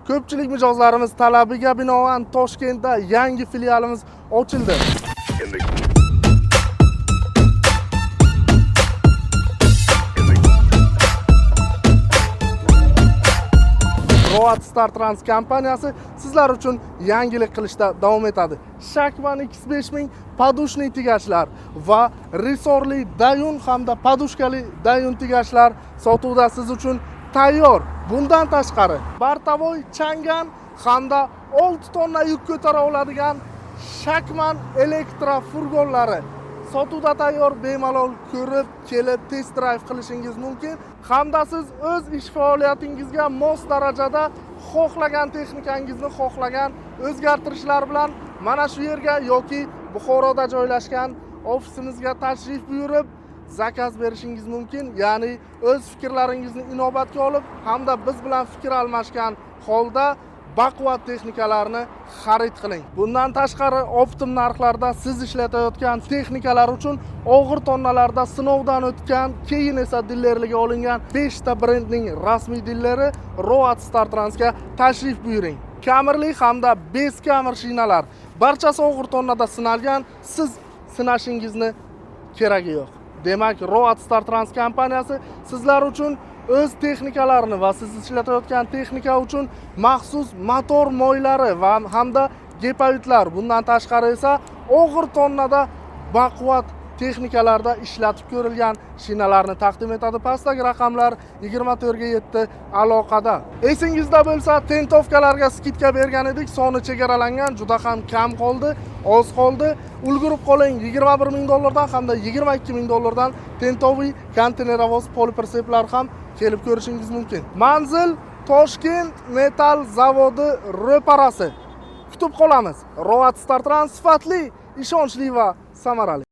Ko'pchilik mijozlarimiz talabiga binoan Toshkentda yangi filialimiz ochildi. In the in the Rovat Star Trans kompaniyasi sizlar uchun yangilik qilishda davom etadi. Shakman X5000 подушный тягач lar va resorli dayun hamda подушка li dayun тягач lar sotuvda siz uchun tayyor. Bundan tashqari, бортовой Changan hamda 6 tonna yuk ko'tara oladigan Shakman elektrofurgonlari sotuvda tayyor, bemalol ko'rib, kelib test drive qilishingiz mumkin hamda siz o'z ish faoliyatingizga mos darajada xohlagan texnikangizni xohlagan o'zgartirishlar bilan mana shu yerga yoki Buxoroda joylashgan ofisimizga tashrif buyurib, заказ berishingiz mumkin. Ya'ni o'z fikrlaringizni inobatga olib hamda biz bilan fikr almashgan holda baquvvat texnikalarni xarid qiling. Bundan tashqari, оптом narxlarda siz ishlatayotgan texnikalar uchun og'ir tonnalarda sinovdan o'tgan, keyin esa dilerlikka olingan 5 ta brendning rasmiy dileri Rovat Star Transga tashrif buyuring. Kamirli hamda beskamir shinalar barchasi og'ir tonnada sinalgan, siz sinashingizni keragi yo'q. Demak, Rovat Star Trans kompaniyasi sizlar uchun o'z texnikalarini va siz ishlatayotgan texnika uchun maxsus motor moylari va hamda gepavitlar, bundan tashqari esa og'ir tonnada baquvvat texnikalarda ishlatib ko'rilgan shinalarni taqdim etadi. Pastdagi raqamlar 24 ga 7 aloqada. Esingizda bo'lsa, тентовка larga скидка bergan edik, soni chegaralangan, juda ham kam qoldi, oz qoldi. Ulgurib qoling, 21 ming dollardan hamda 22 ming dollardan тентовый konteynerovoz полуприцеп lar ham kelib ko'rishingiz mumkin. Manzil: Toshkent metall zavodi ro'parasi. Kutib qolamiz. Rovat Star Trans: sifatli, ishonchli va samarali.